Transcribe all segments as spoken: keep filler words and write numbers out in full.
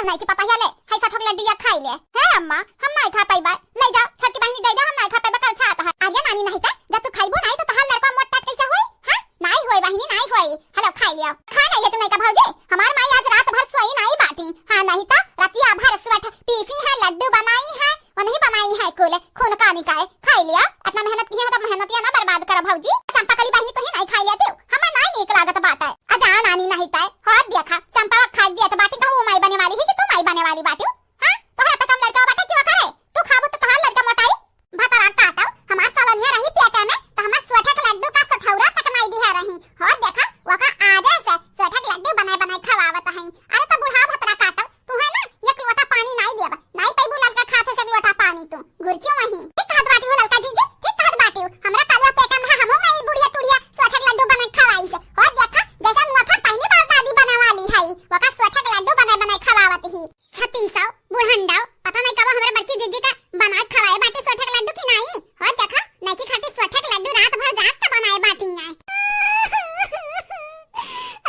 नाहीं कि पतोहिया ले, है सठोक लड्डू या खाई ले। हे अम्मा, हम नाहीं खा पइबे, लइ जाओ, छोटकी बहिनी दे दे, हम नाहीं खा पइबे, कल छात है। अरे नानी नाहीं ते, जब तू खइबू नाहीं तो तोहार लड़का मोट टाट कैसे होई? हैं? नाहीं होई बहिनी, नाहीं होई। हेलो, खाई लियो। खा नाहीं ले तू नाहीं का भौजी, हमार माई आज रात भर सोई नाहीं बाटी। हाँ, नाहीं तो रतिया भर स्वठ पीसी है, लड्डू बनाई है, वनही बनाई है कुल, खून का निकाय। खाई लियो, इतना मेहनत किहे है तो मेहनतिया ना बर्बाद करो भौजी। चंपा कली बहिनी तोही नाहीं खाई लेतिउ, हमें नाहीं नीक लागत बाटे। आ जा नानी नाहीं ते, हो देखा, चंपा खाई दिया तो बाटी कहूँ माई बने वाली ही कि तू माई बने वाली बाटिउ? हाँ? तोहरा पेट में लड़का बाटे कि ओकरे? तू खाबू तो तोहार लड़का मोटाई। भतरा काटो, हमार सवनिया रही पेटे में, तो हमार सोठक लड्डू का सठौरा तक नाहीं दिहा रही। हो देखा, ओका आजे से सोठक लड्डू बनाए बनाए खवावत हई। अरे तो बूढ़ा भतरा काटो, तू है ना, एक लोटा पानी नाहीं देब, नाहीं पइबू ललका खात से एक लोटा पानी तू, घुरचू वहीं। ठीक कहत बाटी हो ललका जीजी, ठीक कहत बाटी हो। हमरा कलवा पेटे में हमहू नाहीं बुढ़िया टुढ़िया सोठक लड्डू बनाए खवाई से। हो देखा, जैसे नोखा पहली बार दादी बने वाली है, ओका सोठक लड्डू बनाए बनाए खवावत ही। छतीसौ, बुढ़ंडौ, पता नाहीं कब हमरे बड़की जीजी का बनाए खवाए बाटी सोठक लड्डू की नाहीं। हो देखा, नइकी खातिर सोठक लड्डू रात भर जाग के बनाए बाटी हैं।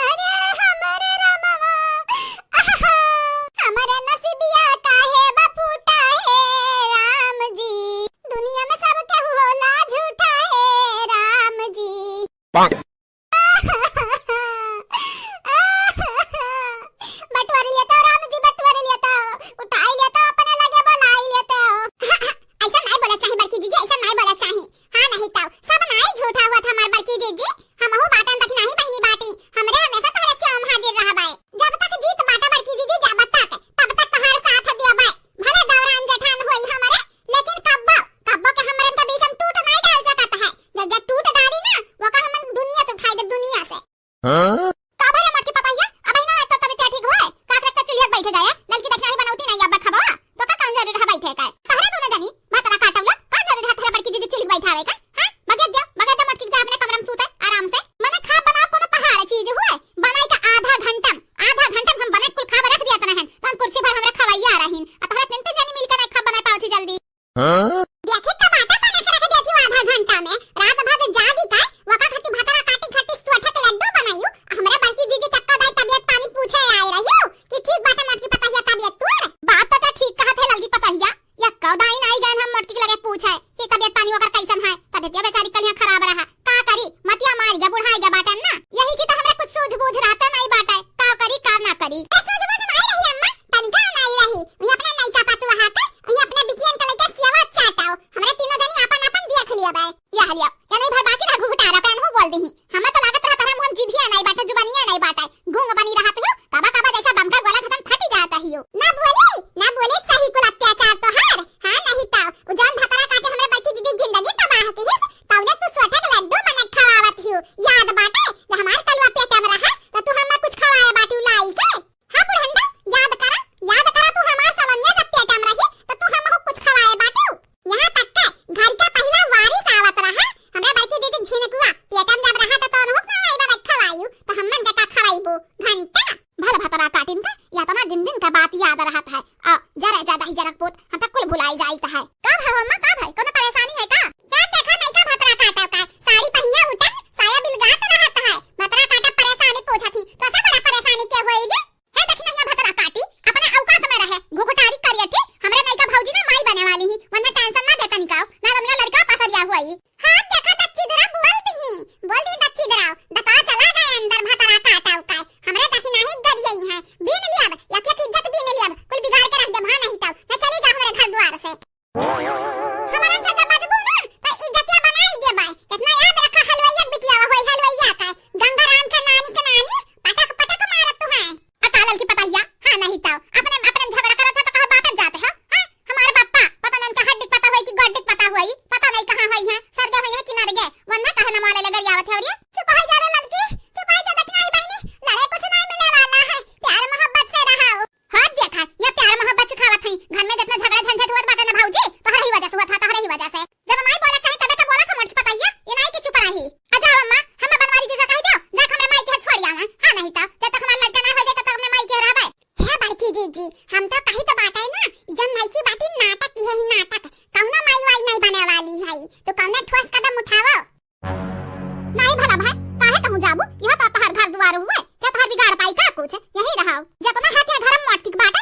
अरे हमरे रामवा, आहा, हमरे नसीबिया काहे बा फूटा है राम जी, दुनिया में सब केहू होला झूठा है राम जी। बटोर लेता राम जी, बटोर लेता, उठाई लेता, अपने लगे बोलाई लेता। ऐसा नाहीं बोला चाही बड़की जीजी, ऐसा नाहीं बोला चाही। हाँ नाहीं तो सब नाहीं झूठा हुआ था हमार बड़की जीजी, हमहू बाटन तक नाहीं बहिनी बाटी, हमरे हमेशा तोहरे से हम हाजिर रहबे। जब तक जीत बाटा बड़की जीजी, जब तक, तब तक तोहार साथ देबे। भले दौरान जेठान होई हमरे, लेकिन कब्बो, कब्बो के हमरन के बीच हम टूट नाहीं डाल सकत है। जब, जब टूट डाली ना, ओका हमन दुनिया से उठाई दे, दुनिया से। हाँ? का भला मोटकी पतोहिया? अबहिं ना तबियत ठीक होए। का करत चूल्हे पे बैठे जाए? ललकी देखना ही बनौती नाहीं, अब खबवा। तो का कौन जरूरी है बैठे का? तहरा दोनों जनी, भतरा काटौला, कौन जरूरी है तहरा बड़की दीदी चूल्हे पे बैठावे का? हाँ? बगेत दे, बगेत दे मोटकी के जा अपने कमरा में सूते, आराम से। मने खाब बनाब कोनो पहाड़ चीज होए, बनाई का आधा घंटा में, आधा घंटा में हम बनाई कुल खाब रख दिया तना है, तो हम कुर्सी पर हमरा खवाइया रहीन। आ तहरा तीन तीन जनी मिलकर नाहीं खाब बनाई पावत ही जल्दी। हाँ? देखी टमाटर बना के रख देती हूँ आधा घंटा में। रात भर जागी का, वका खाती भतरा काटी खाती सोठक लड्डू बनायू। हमरा बड़की जीजी चक्का दाई तबियत पानी पूछे आए रहियो कि ठीक बाटे मोटकी पतोहिया तबियत तोर। बात तो ठीक कहत है ललकी पतोहिया। यक्को दाई नाई गए हम मोटकी के लगे पूछे कि तबियत पानी ओकर कैसन है। तबियतिया बेचारी कलिया खराब रहा। का करी, मतिया मारी गया, बुढ़ाई गया बाटन ना। यही की तो हमरा कुछ सूझ बूझ रहता नाई बाटे। का करी, का ना करी। ए, सूझ बूझ नाई रही अम्मा, तनिका नाई रही। ये अपने नइका पतुआ हाथे, ये अपने बिटियन के लइका सेवा चाटाओ। हमरे तीनों जनी आपन आपन देख लियो बे। यह लियो, ये नाई भर बाकी ना घुघुटारा पेन हो बोल दही। हमें तो लागत रहा तोहरा मुँह में जीभिया नाई बाटे, जुबानिया नाई बाटे। गूंग बनी रहत हो, कबा कबा जैसा बम का गोला खत्म फटी जाता हियो। ना बोले, ना बोले सही कुल अत्याचार तोहार। हाँ, नहीं तो उ जौन भतरा काटे हमरे बड़की दीदी जिंदगी तबाह की हिस, तौने तू सोठक लड्डू बना के खवावत हियो। याद बाटे, जब हमार कलवा पेटे में रहा, तो तू हमें कुछ खवाए बाटू लाई के। हाँ बुढ़ंडा, याद करा, याद करा तू हमार सलनिया जब पेटे में रही, तो तू हमहू कुछ खवाए बाटू। यहाँ तक के घर का पहिला वारिस आवत रहा, हमरा बड़की दीदी झिनकुआ पेटे में जब रहा, तो तोनहू के नाई बा खवायू, तो हमन के का खवाईबू? घंटा। भल भतरा काटिन का, या तना दिन दिन का बात याद रहत है। आ, जरा ज्यादा ही जनक पूत, हम तो कुल भुलाई जाइत है। का भा अम्मा, का भाई, कोनो परेशानी है का? का देखा नइका भतरा काटा का? साड़ी पहिनिया उठन, साया बिलगात रहत है। भतरा काटा परेशानी पूछत ही, तो से बड़ा परेशानी के होई रे? हे देखी नहीं भतरा काटी, अपना औकात में रहे, घुघुटारी करियठी, हमरे नइका भौजी ना माई बने वाली ही, वन्ना tension ना देता निकाओ, ना तो उनका लड़का पसरिया हुई। हाँ, देखा दच्ची दरा बोलती ही, बोल दी दच्ची दरा, दता चला गए अंदर भतरा काटा उकाए, हमरे देखी नहीं गरियई है, बीन लियब, एक एक इज्जत बीन लियब, कुल बिगाड़ के रख देब, हाँ नहीं तो, ना चली जा हमरे घर द्वार से। हमरा से जब बजबू ना, तो इज्जतिया बनाई देबै। इतना याद रखा, हलवैया के बिटिया होई, हलवैया का। गंगाराम के नानी के नानी, पटक पटक मारत तू है। आ का ललकी पतोहिया, हाँ नहीं तो। अपने, अपने झगड़ा करत है तो कहा बापे जाते हो, हाँ? हमारे बापा, पता नहीं उनका हड्डी पता होई कि गोड्डी पता होई, पता नहीं कहाँ होई है, सरगे होई है कि नरगे, वन्ना कहे न माले लगर आवत है और ये। चुप हो जा रे ललकी, चुप हो जा, देख नहीं बहिनी, लड़े कुछ नहीं मिले वाला है, प्यार मोहब्बत से रहो। हाँ देखा, ये प्यार मोहब्बत सिखावत हई। घर में जितना झगड़ा झंझट होत बाटे ना भौजी, तोहरे ही वजह से होत है, तोहरे ही वजह से। जब माई बोला चाहे तबे तो बोला था मोटकी पतोहिया, ये नाई कि चुप रही। आ जाओ अम्मा, हम बनवारी जी से कह दो, जा हमरे माई के छोड़ आवा। हाँ नहीं तो, जब तक हमारा लड़का ना हो जाए तब तक हमरे माई के रहबे। हे बड़की जीजी, हम तो कही तो बाटे ना, जब नइकी बाटी नाटक, ये ही नाटक, कौनो माई वाई नहीं बने वाली है, तो कौनो ठोस कदम उठावो। नाई भला भाई, काहे कहूँ जाबू? यह तो तोहर घर दुआर हुए, के तोहर बिगाड़ पाई का कुछ? यही रहो। जतना है के घर में मोटकी के बाटे,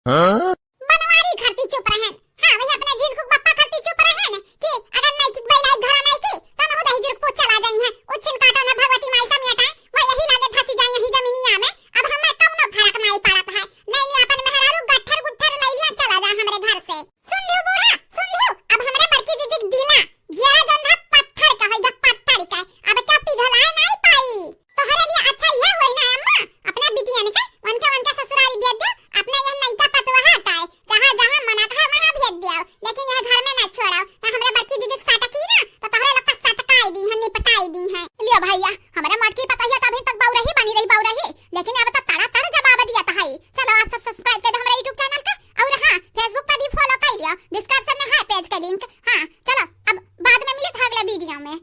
हाँ? बनवारी खरती चुप रहन। हाँ, वही अपने झिनकुक बप्पा खरती चुप रहन कि अगर नैकी बैलाई घर नैकी, तो नहु दही जुर्क पूछ चला जाई हैं। उच्छिन काटो न भगवती माई समेट आए, वो यही लागे धसी जाए यही जमीनिया में। अब हमें कौनो फर्क नहीं पड़त है। ले लिया अपन मेहरारू गट्ठर गुट्ठर ले लिया चला जा हमरे घर से। सुन लियो बूढ़ा, सुन लियो। अब हमरे बड़की जीजी के दिला, जिया जौन है पत्थर का होई गा, पत्थर का। अब क्या पिघलाए नहीं पाई। तोहरे लिए अच्छा यह होई ना अम्मा, अपना बिटियन के उनके, उनके ससुरारी भेज दे, अपना यह नैका पतोहा का है, जहाँ, जहाँ मना कहा वहाँ भेज दियाओ, लेकिन यह घर में ना छोड़ाओ, ना हमरे बड़की जीजी के सटकी ना, तो तोहरे लोग का सटकाई दी है, निपटाई दी है। लियो भैया, हमरे मोटकी पतोहिया तो अभी तक बउरही बनी रही, बउरही, लेकिन अब तो तड़ा तड़ जवाब दिया था। चलो आप सब subscribe कर दो हमारे YouTube channel का, और हाँ, Facebook पर भी follow कर लियो, description में है page का link। हाँ, चलो अब बाद में मिले था अगले video में।